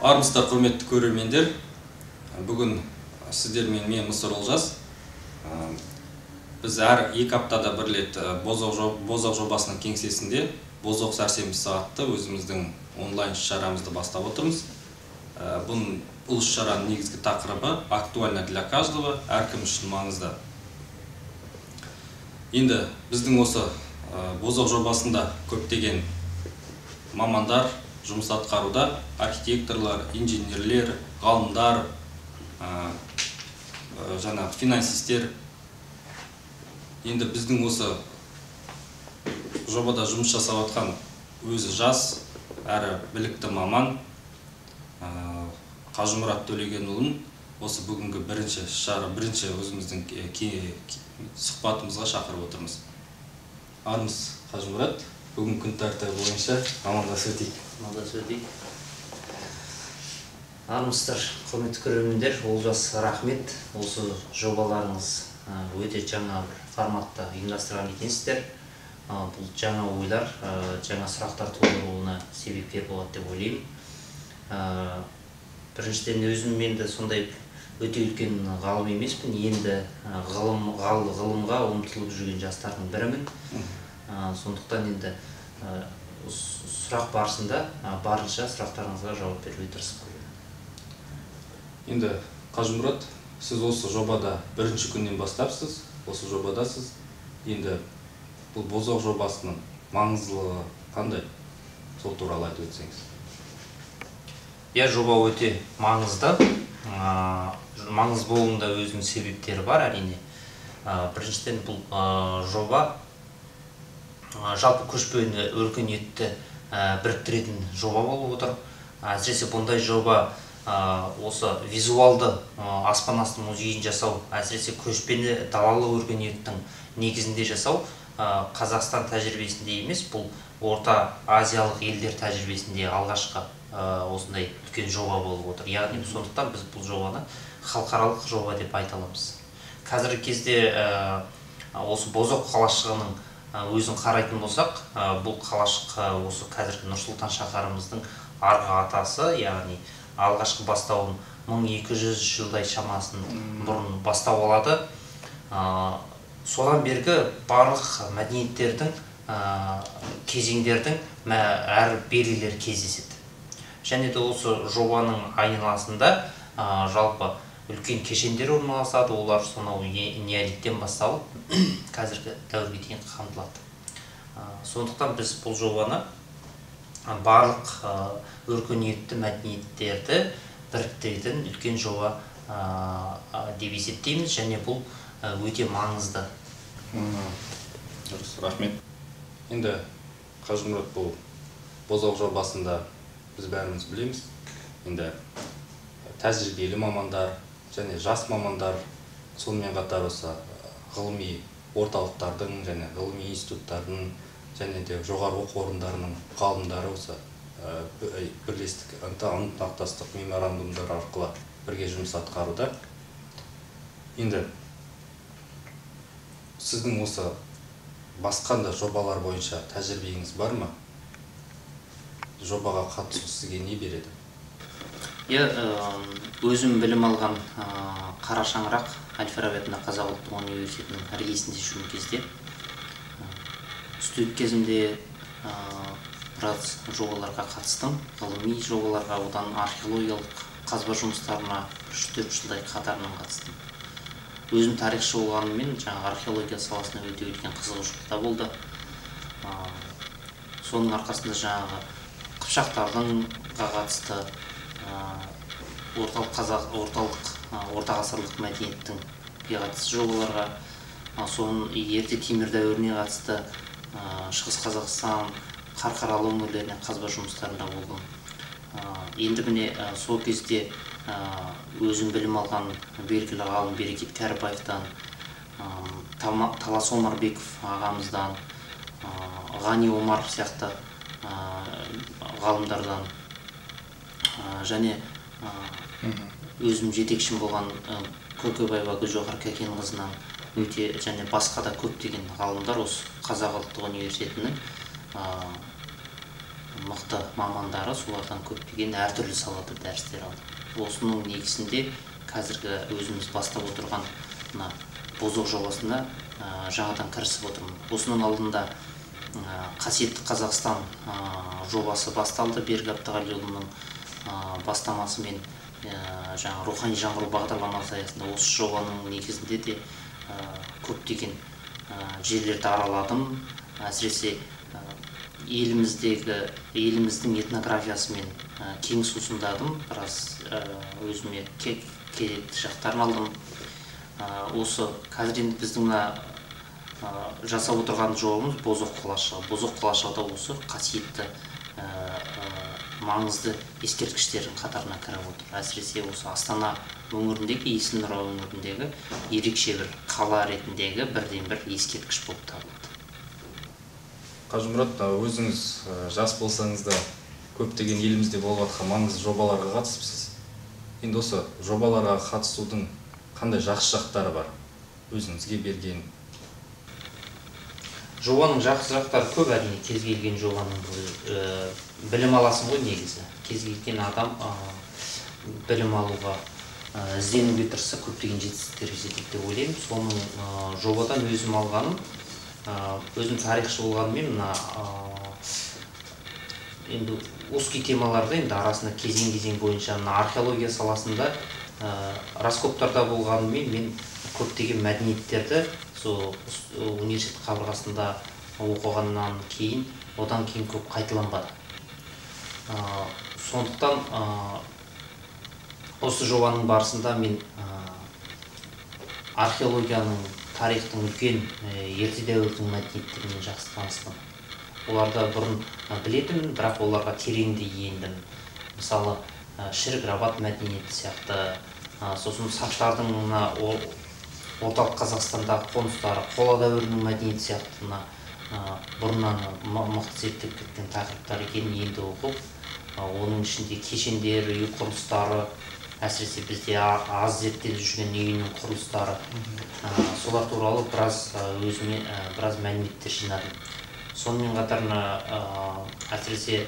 Армысыздар, құрметті көрермендер. Бүгін сіздермен мен, Мысыр Олжас. Біз әр 2 аптада бір рет Бозоқ жобасының кеңсесінде Бозоқ сәрсенбісі атты өзіміздің онлайн іс-шарамызды бастап отырмыз. Бұл іс-шараның негізгі тақырыбы актуально для каждого, әркім үшін маңызды. Енді біздің осы Бозоқ жобасында көптеген мамандар жұмыс атқаруда, архитекторлар, инженерлер, ғалымдар, жаңағы финансистер. Енді біздің осы жобада жұмыс жасап жатқан өзі жас, әрі білікті маман Қажымұрат Төлегенұлын осы бүгінгі бірінші шара, бірінші өзіміздің сұхбатымызға шақырып отырмыз. Армыс, Қажымұрат, бүгін күн тәртібі бойынша амандасып өтейік. Амандасып өтейік. Армысыздар, құрметті көрермендер, Олжас, рахмет. Осы жобаларыңыз өте жаңа бір форматта ұйымдастырған екенсіздер. Бұл жаңа ойлар, жаңа сұрақтар тудыруына себепкер болады деп ойлаймын. Біріншіден, өзім енді сондай өте үлкен ғалым емеспін, енді ғылымға ұмтылып жүрген жастардың бірімін. Сондықтан енді сұрақ барысында барынша сұрақтарыңызға жауап беруге тырысып көремін. Енді Қажымұрат, сіз осы жобада бірінші күннен бастапсыз, осы жобадасыз. Енді бұл Бозоқ жобасының маңыздылығы қандай? Сол туралы айтып өтсеңіз. Иә, жоба өте маңызды. Маңызды болуында өзінің себептері бар, әрине. Біріншіден, бұл жоба жалпы көшпелі өркениетті біріктіретін жоба болып отыр. Әсіресе бұндай жоба осы визуалды аспан асты музейін жасау, әсіресе көшпелі далалық өркениеттің негізінде жасау Қазақстан тәжірибесінде емес, бұл Орта Азиялық елдер тәжірибесінде алғашқы осындай үлкен жоба болып отыр. Яғни сондықтан біз бұл жобаны халықаралық жоба деп айта аламыз. Қазіргі кезде осы Бозоқ қалашығының өзін қарайтын болсақ, бұл қалашық осы қазіргі Нұр-Сұлтан шаһарымыздың арғы атасы, яғни алғашқы бастауын 1200 жылдай шамасын бұрын бастау алады. Содан бергі барлық мәдениеттердің, кезеңдердің әр белгілері кездеседі. Және де осы жобаның айналасында жалпы үлкен кешендер орналасады, олар сонау неолиттен басталып қазіргі дәуірге дейін қамтылады. Сондықтан біз бұл жобаны барлық өркениетті мәдениеттерді біріктіретін үлкен жоба деп есептейміз, және бұл өте маңызды. Дұрыс, рахмет. Енді Қажымұрат, бұл Бозоқ жобасында біз бәріміз білеміз. Енді тәжірибелі мамандар және жас мамандар, сонымен қатар осы ғылыми орталықтардың және ғылыми институттардың және де жоғары оқу орындарының ғалымдары осы бірлестік, ынтымақтастық меморандумдар арқылы бірге жұмыс атқаруда. Енді сіздің осы басқа да жобалар бойынша тәжірибеңіз бар ма? Жобаға қатысу сізге не береді? Иә, өзім білім алған қара шаңырақ Әл-Фараби атындағы Қазақ ұлттық университетінің іргесінде жүрген кезде, студент кезімде біраз жобаларға қатыстым, ғылыми жобаларға, одан археологиялық қазба жұмыстарына 3-4 жылдай қатарынан қатыстым. Өзім тарихшы болғаныммен жаңағы археология саласына өте үлкен қызығушылық та болды. Соның арқасында жаңағы қыпшақтардың қатысты орталық қазақ, орталық орта ғасырлық мәдениеттің қатысты жобаларға, соның ерте темір дәуіріне қатысты Шығыс Қазақстан, Қарқаралы өңірлеріне қазба жұмыстарында болдым. Енді міне сол кезде өзім білім алған белгілі ғалым Берекет Кәрібаевтан, Талас Омарбеков ағамыздан, Ғани Омар сияқты ғалымдардан және өзім жетекшім болған Көкебаева Гүлжауһар Кәкенқызынан өте және басқа да көптеген ғалымдар осы Қазақ ұлттық университетінің мықты мамандары, солардан көптеген әртүрлі салада дәрістер алдым. Осының негізінде қазіргі өзіміз бастап отырған мына Бозоқ жобасына жаңадан кірісіп отырмын. Осының алдында Қасиетті Қазақстан жобасы басталды. Берік Әбдіғалиұлының бастамасымен жаңа рухани жаңғыру бағдарламасы аясында осы жобаның негізінде де көптеген жерлерді араладым. Әсіресе еліміздің этнографиясымен кең сусындадым, біраз өзіме керекті жақтарын алдым. Осы қазір енді біздің мына жасап отырған жобамыз Бозоқ қалашығы. Бозоқ қалашығы да осы қасиетті маңызды ескерткіштердің қатарына кіріп отыр. Әсіресе осы Астана өңіріндегі, Есіл Нұра өңіріндегі ерекше бір қала ретіндегі бірден-бір ескерткіш болып табылады. Қажымұрат, өзіңіз жас болсаңыз да көптеген елімізде болып жатқан маңызды жобаларға қатысыпсыз. Енді осы жобаларға қатысудың қандай жақсы жақтары бар өзіңізге берген? Жобаның жақсы жақтары көп, әрине. Кез келген жобаның білім аласың ғой негізі. Кез келген адам білім алуға, ізденуге тырысса, көптеген жетістіктерге жетеді деп ойлаймын. Соның жобадан өзім алғаным, өзім тарихшы болғанымен мына енді узкий темаларда енді арасында кезең-кезең бойынша мына археология саласында раскоптарда болғанымен мен көптеген мәдениеттерді сол университет қабырғасында оқығаннан кейін, одан кейін көп қайталанбады. Сондықтан осы жобаның барысында мен археологияның, тарихтың үлкен ерте дәуірдің мәдениеттерімен жақсы таныстым. Оларды бұрын білетінмін, бірақ оларға тереңде ендім. Мысалы, Шірік Рабат мәдениеті сияқты, сосын сақтардың мына Орталық Қазақстандағы қоныстары, қола дәуірінің мәдениеті сияқты мына бұрыннан мықты зерттеп кеткен тақырыптар екенін енді оқып, оның ішінде кешендер, үй құрылыстары, әсіресе бізде аз зерттеліп жүрген үйінің құрылыстары, солар туралы біраз өзіме біраз мәліметтер жинадым. Сонымен қатар әсіресе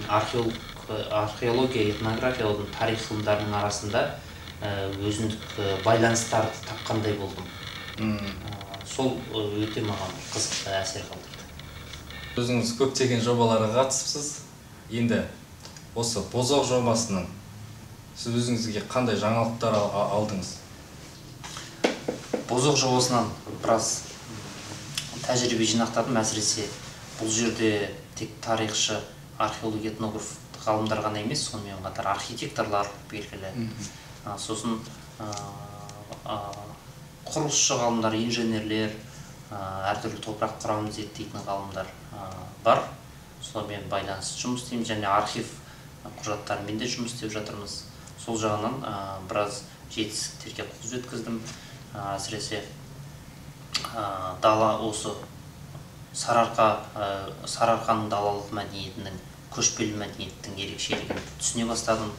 археология, этнография, оның тарих ғылымдарының арасында өзіндік байланыстарды тапқандай болдым. Сол өте маған қызықты әсер қалдырды. Өзіңіз көптеген жобаларға қатысыпсыз. Енді осы Бозоқ жобасының сіз өзіңізге қандай жаңалықтар алдыңыз? Бозоқ жобасынан біраз тәжірибе жинақтадым. Әсіресе бұл жерде тек тарихшы, археолог, этнограф ғалымдар ғана емес, сонымен қатар архитекторлар белгілі, сосын құрылысшы ғалымдар, инженерлер, әртүрлі топырақ құрамын зерттейтін ғалымдар бар. Солармен байланысты жұмыс істейміз және архив құжаттарымен де жұмыс істеп жатырмыз. Сол жағынан біраз жетістіктерге қол жеткіздім. Әсіресе дала осы Сарыарқаның далалық мәдениетінің, көшпелі мәдениеттің ерекшелігін түсіне бастадым.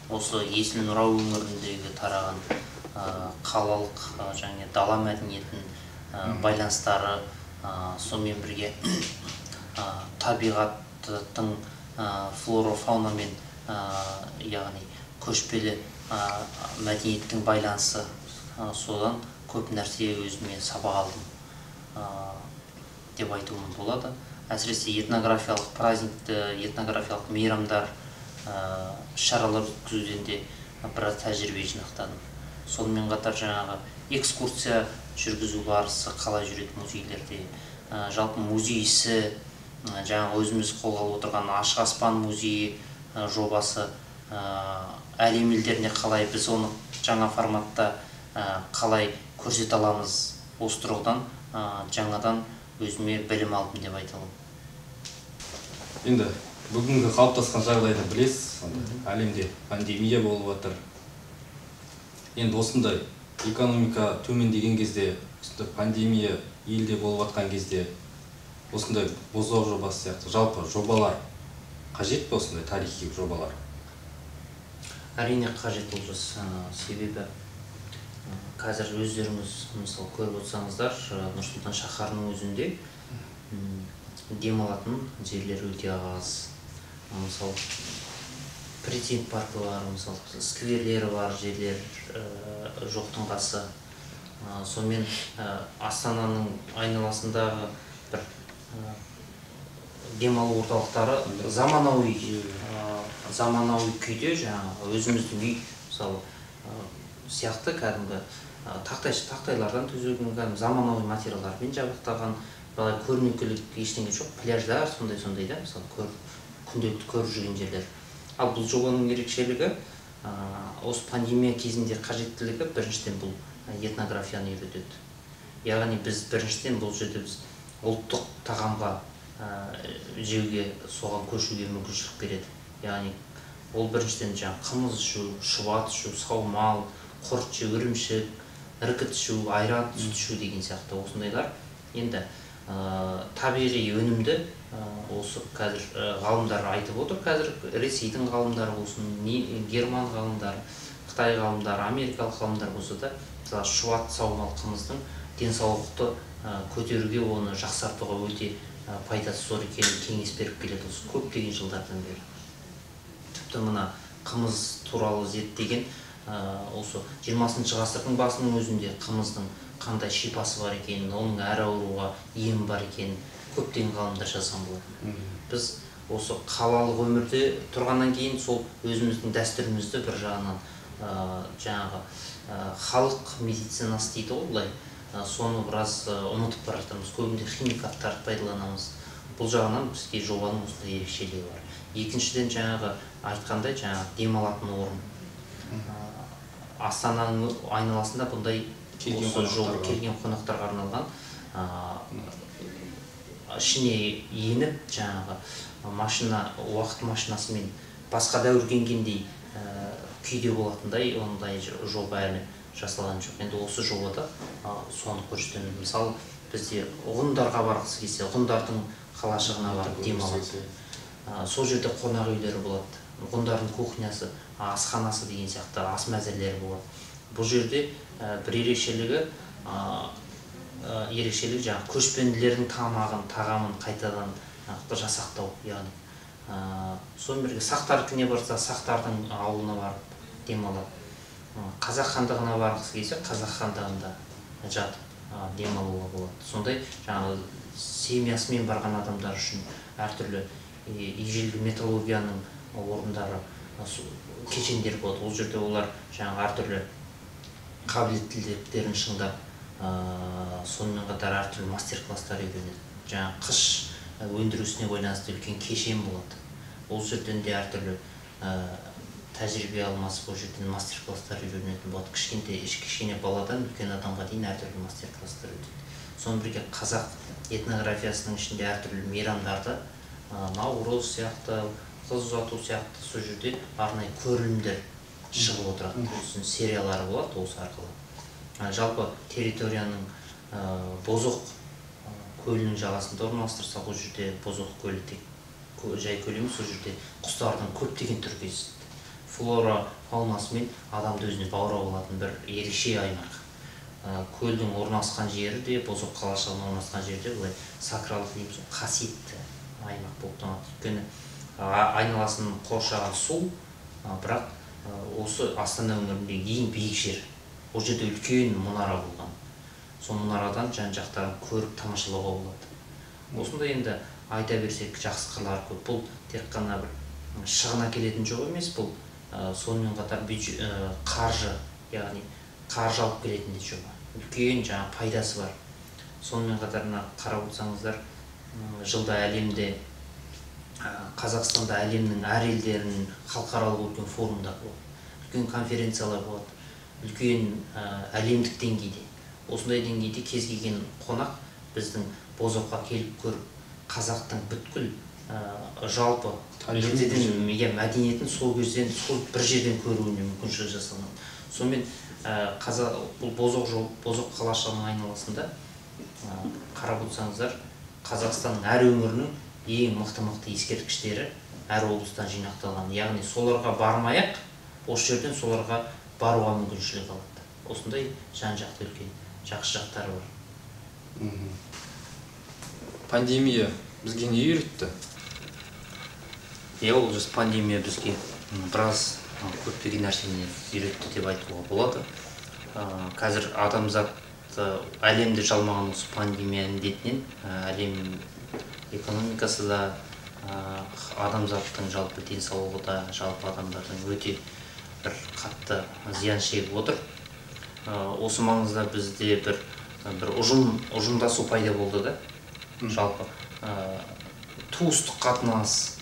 Осы Есіл Нұра өңіріндегі тараған қалалық және дала мәдениетінің байланыстары, сонымен бірге табиғаттың флора фаунамен, яғни көшпелі мәдениеттің байланысы, содан көп нәрсе өзіме сабақ алдым деп айтуым болады. Әсіресе этнографиялық праздникті, этнографиялық мейрамдар, шаралар өткізуден де біраз тәжірибе жинақтадым. Сонымен қатар жаңағы экскурсия жүргізу барысы қалай жүреді музейлерде, жалпы музей ісі, жаңағы өзіміз қолға алып отырған Ашық аспан музейі жобасы әлем елдеріне қалай біз оны жаңа форматта қалай көрсете аламыз, осы тұрғыдан жаңадан өзіме білім алдым деп айта аламын. Енді бүгінгі қалыптасқан жағдайды білесіз, әлемде пандемия болып жатыр. Енді осындай экономика төмендеген кезде, осындай пандемия елде болып жатқан кезде, осындай Бозоқ жобасы сияқты жалпы жобалар қажет пе, осындай тарихи жобалар? Әрине қажет, Олжас. Себебі қазір өздеріңіз мысалы көріп отырсаңыздар, Нұр-Сұлтан шаһарының өзінде демалатын жерлер өте аз. Мысалы, Президент паркі бар, мысалы, скверлері бар жерлер жоқтың қасы. Сонымен Астананың айналасындағы бір демалу орталықтары заманауи күйде, жаңағы өзіміздің үй мысалы сияқты кәдімгі тақтайлардан төселген, кәдімгі заманауи материалдармен жабдықталған, былай көрнекілік ештеңе жоқ, пляждар сондай-сондай да, мысалы, күнделікті көріп жүрген жерлер. Ал бұл жобаның ерекшелігі, осы пандемия кезінде қажеттілігі, біріншіден бұл этнографияны үйретеді. Яғни біз біріншіден бұл жерде біз ұлттық тағамға жеуге, соған көшуге мүмкіншілік береді. Яғни ол біріншіден жаңағы қымыз ішу, шұбат ішу, саумал, құрт жеу, ірімшік, іркіт ішу, айран, сүт ішу деген сияқты осындайлар. Енді табиғи өнімді осы қазір ғалымдар айтып отыр, қазір Ресейдің ғалымдары болсын, герман ғалымдары, Қытай ғалымдары, америкалық ғалымдар болса да, мысалы, шұбат, саумал, қымыздың денсаулықты көтеруге, оны жақсартуға өте пайдасы зор екенін кеңес беріп келеді осы көптеген жылдардан бері. Тіпті мына қымыз туралы зерттеген осы 20 ғасырдың басының өзінде қымыздың қандай шипасы бар екенін, оның әр ауруға емі бар екенін көптеген ғалымдар жазған болатын. Біз осы қалалық өмірде тұрғаннан кейін сол өзіміздің дәстүрімізді бір жағынан жаңағы халық медицинасы дейді ғой былай, соны біраз ұмытып бара жатырмыз. Көбінде химикаттарды пайдаланамыз. Бұл жағынан бізге жобаның осындай ерекшелігі бар. Екіншіден, жаңағы айтқандай, жаңағы демалатын орын. Астананың айналасында бұндай осы жол келген қонақтарға арналған, ішіне еніп, жаңағы машина, уақыт машинасымен басқа дәуірге енгендей күйде болатындай ондай жоба әлі жасалған жоқ. Енді осы жобада соны көрсетеміз. Мысалы, бізде ғұндарға барғысы келсе, ғұндардың қалашығына барып демалады. Сол жерде қонақ үйлері болады, ғұндардың кухнясы, асханасы деген сияқты ас мәзірлері болады. Бұл жерде бір ерекшелігі жаңағы көшпенділердің тағамын қайтадан жасақтау, яғни сонымен бірге сақтардікіне барса, сақтардың ауылына барып демалады. Қазақ хандығына барғысы келсе, қазақ хандығында жатып демалуға болады. Сондай жаңағы семьясымен барған адамдар үшін әртүрлі ежелгі металлургияның орындары, кешендер болады. Ол жерде олар жаңағы әртүрлі қабілеттіліктерін шыңдап, сонымен қатар әртүрлі мастер-класстар үйренеді. Жаңағы қыш өндірісіне байланысты үлкен кешен болады. Ол жерден де әртүрлі тәжірибе алмасып, ол жерден мастер-класстар үйренетін болады. Кішкене баладан үлкен адамға дейін әртүрлі мастер-класстар өтеді. Сонымен бірге қазақ этнографиясының ішінде әртүрлі мейрамдарды, Наурыз сияқты, қыз ұзату сияқты, сол жерде арнайы көрілімдер шығып отырады. Осының сериялары болады осы арқылы. Жалпы территорияның Бозоқ көлінің жағасында орналастырсақ, ол жерде Бозоқ көлі тек жай көл емес, сол жерде құстардың көптеген түрі кездеседі. Флора фаунасымен адамды өзіне баурап алатын бір ерекше аймақ. Көлдің орналасқан жері де, Бозоқ қалашығының орналасқан жері де былай сакралдық дейміз, қасиетті аймақ болып табылады. Өйткені айналасын қоршаған су, бірақ осы Астана өңіріндегі ең биік жер. Ол жерде үлкен мұнара болған. Сол мұнарадан жан-жақтарын көріп тамашалауға болады. Осындай енді айта берсек жақсы қырлары көп. Бұл тек қана бір шығын әкелетін жоба емес, бұл сонымен қатар қаржы, яғни қаржы алып келетін де жоба. Үлкен жаңа пайдасы бар. Сонымен қатар мына қарап отырсаңыздар, жылда әлемде, Қазақстанда әлемнің әр елдерінің халықаралық үлкен форумдар болады, үлкен конференциялар болады, үлкен әлемдік деңгейде. Осындай деңгейде кез келген қонақ біздің Бозоққа келіп көріп, қазақтың бүткіл жалпы мәдениетін сол кезден, сол бір жерден көруіне мүмкіншілік жасалған. Сонымен бұл Бозоқ қалашығының айналасында қарап отырсаңыздар, Қазақстанның әр өңірінің ең мықты-мықты ескерткіштері әр облыстан жинақталған. Яғни соларға бармай-ақ, осы жерден соларға баруға мүмкіншілік алады. Осындай жан-жақты үлкен жақсы жақтары бар. Пандемия бізге не үйретті? Иә, Олжас, пандемия бізге біраз көптеген нәрсені үйретті деп айтуға болады. Қазір адамзат, әлемді жалмаған осы пандемия індетінен әлем экономикасы да, адамзаттың жалпы денсаулығы да, жалпы адамдардың өте бір қатты зиян шегіп отыр. Осы маңызда бізде бір ұжымдасу пайда болды да. Жалпы туыстық қатынас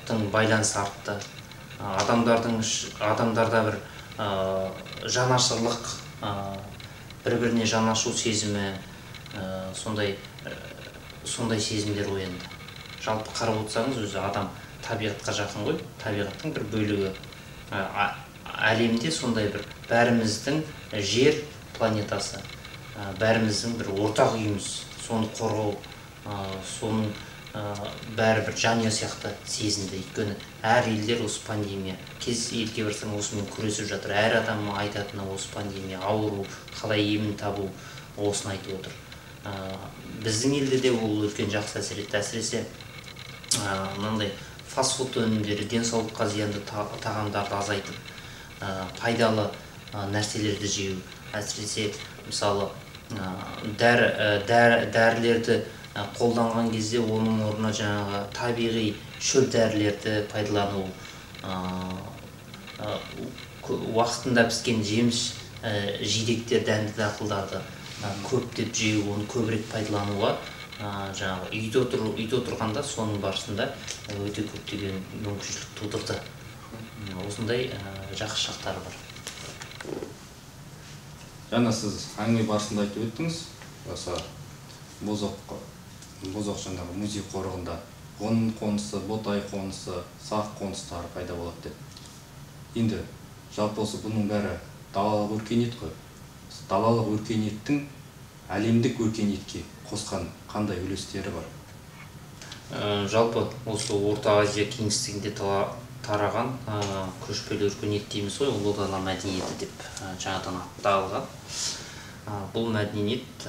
тың байланысы артты. Адамдарда бір жанашырлық, бір-біріне жанашу сезімі, сондай сезімдер оянды. Жалпы қарап отырсаңыз, өзі адам табиғатқа жақын ғой, табиғаттың бір бөлігі. Әлемде сондай бір бәріміздің жер планетасы, бәріміздің бір ортақ үйіміз, соны қорғау, соның бәрі бір жанұя сияқты сезінді. Өйткені әр елдер осы пандемия, кез елге барсаң осымен күресіп жатыр. Әр адам айтатыны осы пандемия, ауру, қалай емін табу, осыны айтып отыр. Біздің елде де ол үлкен жақсы әсер етті. Әсіресе мынандай фастфуд өнімдері, денсаулыққа зиянды тағамдарды азайтып, пайдалы нәрселерді жеу, әсіресе мысалы дәрілерді қолданған кезде оның орнына жаңағы табиғи шөп дәрілерді пайдалану, уақытында піскен жеміс жидектер, дәнді дақылдарды көптеп жеу, оны көбірек пайдалануға, жаңағы үйде отырғанда соның барысында өте көптеген мүмкіншілік тудырды. Осындай жақсы жақтары бар. Жаңа сіз әңгіме барысында айтып өттіңіз, осы Бозоқ жаңағы музей қорығында ғұн қонысы, Ботай қонысы, Сақ қоныстары пайда болады деп. Енді жалпы осы бұның бәрі далалық өркениет қой. Далалық өркениеттің әлемдік өркениетке қосқан қандай үлестері бар? Жалпы осы Орта Азия кеңістігінде тараған көшпелі өркениет дейміз ғой, Ұлы дала мәдениеті деп жаңадан аталған. Бұл мәдениет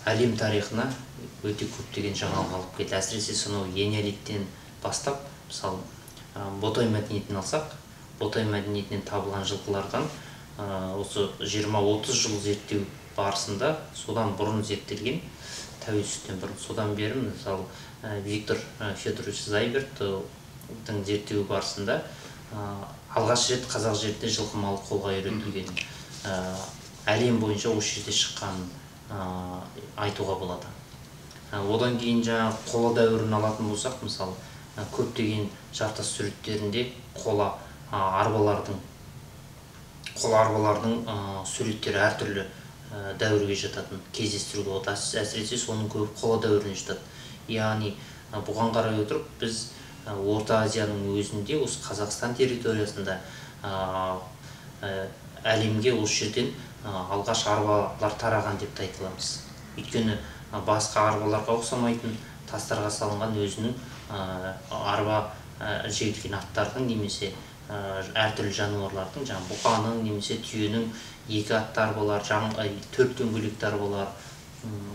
әлем тарихына өте көптеген жаңалық алып келді. Әсіресе сонау енеолиттен бастап, мысалы, Ботай мәдениетін алсақ, Ботай мәдениетінен табылған жылқылардан осы 20-30 жыл зерттеу барысында, содан бұрын зерттелген, тәуелсіздіктен бұрын, содан бері, мысалы, Виктор Федорович Зайберттің зерттеуі барысында алғаш рет қазақ жерінде жылқы малы қолға үйретілген, әлем бойынша осы жерде шыққанын айтуға болады. Одан кейін жаңа қола дәуірін алатын болсақ, мысалы, көптеген жартас суреттерінде қола арбалардың суреттері әртүрлі дәуірге жататын кездестіруге болады. Әсіресе соның көбі қола дәуіріне жатады. Яғни бұған қарай отырып біз Орта Азияның өзінде, осы Қазақстан территориясында әлемге осы жерден алғаш арбалар тараған деп те айта аламыз. Өйткені басқа арбаларға ұқсамайтын тастарға салынған өзінің арба жегілген аттардың немесе әртүрлі жануарлардың, жаңағы бұқаның немесе түйенің екі атты арбалар, төрт дөңгелекті арбалар,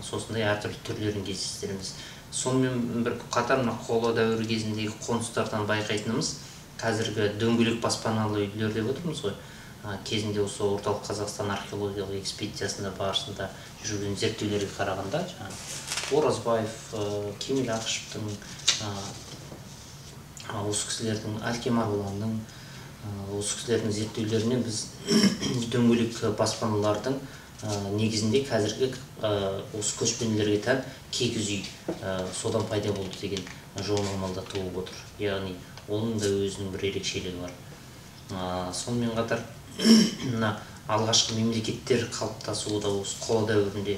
сосындай әртүрлі түрлерін кездестіреміз. Сонымен бір қатар мына қола дәуірі кезіндегі қоныстардан байқайтынымыз, қазіргі дөңгелек баспаналы үйлер деп отырмыз ғой. Кезінде осы Орталық Қазақстан археологиялық экспедициясында барысында жүрген зерттеулерге қарағанда, жаңағы Оразбаев, Кемел Ақышевтың, осы кісілердің, Әлке Марғұланның, осы кісілердің зерттеулерінен біз дөңгелек баспаналардың негізінде қазіргі осы көшпенділерге тән киіз үй содан пайда болды деген жорамалда туып отыр. Яғни оның да өзінің бір ерекшелігі бар. Сонымен қатар мына алғашқы мемлекеттер қалыптасуы да осы қола дәуірінде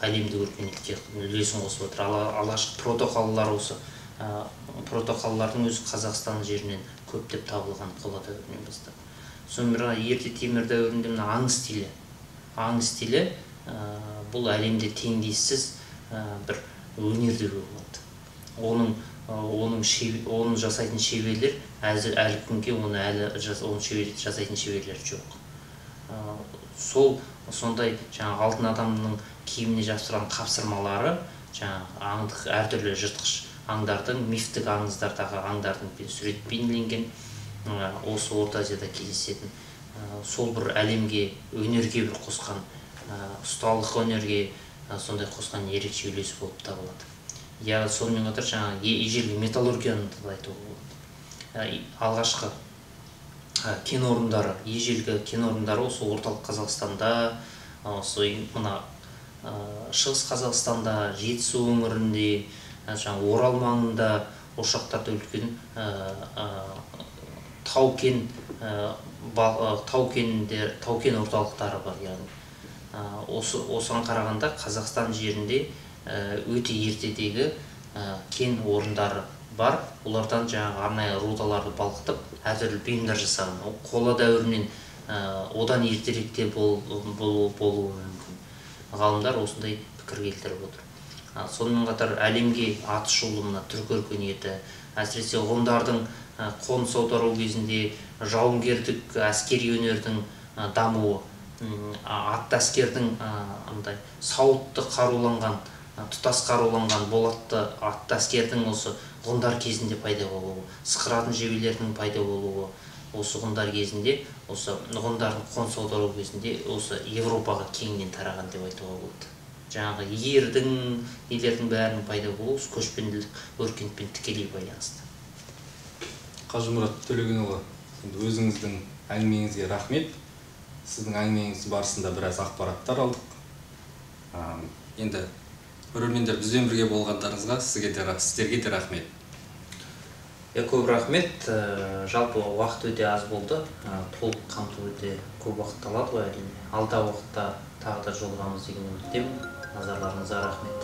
әлемдік өркениетке үлесін қосып отыр. Алғашқы протоқалалар, осы протоқалалардың өзі Қазақстан жерінен көптеп табылған қола дәуірінен бастап. Сонымен ерте темір дәуірінде мына аң стилі, аң стилі бұл әлемде теңдессіз бір өнер деуге болады. Оның жасайтын шеберлер әлі күнге оны әлі оны жасайтын шеберлер жоқ. Сол сондай жаңағы алтын адамның киіміне жапсырған қапсырмалары Жаңағы аңдық әртүрлі жыртқыш аңдардың, мифтік аңыздардағы аңдардың сурет бейнеленген, осы Орта Азияда кездесетін, сол бір әлемге, өнерге бір қосқан, ұсталық өнерге сондай қосқан ерекше үлесі болып табылады. Я сонымен қатар жаңағы ежелгі металлургияны да айтуға болады. Алғашқы кен орындары, ежелгі кен орындары осы Орталық Қазақстанда, осы мына Шығыс Қазақстанда, Жетісу өңірінде, жаңағы Орал маңында, осы жақтарда үлкен тау-кен тау-кен орталықтары бар. Яғни осыған қарағанда Қазақстан жерінде өте ертедегі кен орындары бар. Олардан жаңағы арнайы рудаларды балқытып, әртүрлі бұйымдар жасаған. Ол қола дәуірінен, одан ертеректе болуы мүмкін. Ғалымдар осындай пікір келтіріп отыр. Сонымен қатар әлемге аты шулы мына түркі өркениеті, әсіресе ғұндардың қоныс аудару кезінде жауынгердік әскери өнердің дамуы, атты әскердің андай сауытты қаруланған, тұтас қаруланған болатты атты әскердің осы ғұндар кезінде пайда болуы, сықыратын жебелердің пайда болуы, осы ғұндар кезінде, осы ғұндардың қоныс аудару кезінде осы Европаға кеңінен тараған деп айтуға болады. Жаңағы ердің, нелердің бәрінің пайда болуы осы көшпенділік өркениетпен тікелей байланысты. Қажымұрат Төлегенұлы, енді өзіңіздің әңгімеңізге рахмет. Сіздің әңгімеңіз барысында біраз ақпараттар алдық. Енді көрермендер, бізбен бірге болғандарыңызға сіздерге де рахмет. Көп рахмет. Жалпы уақыт өте аз болды. Толық қамту өте көп уақыт алады ғой әрине. Алдағы уақытта тағы да жолығамыз деген үміттемін. Назарларыңызға рахмет.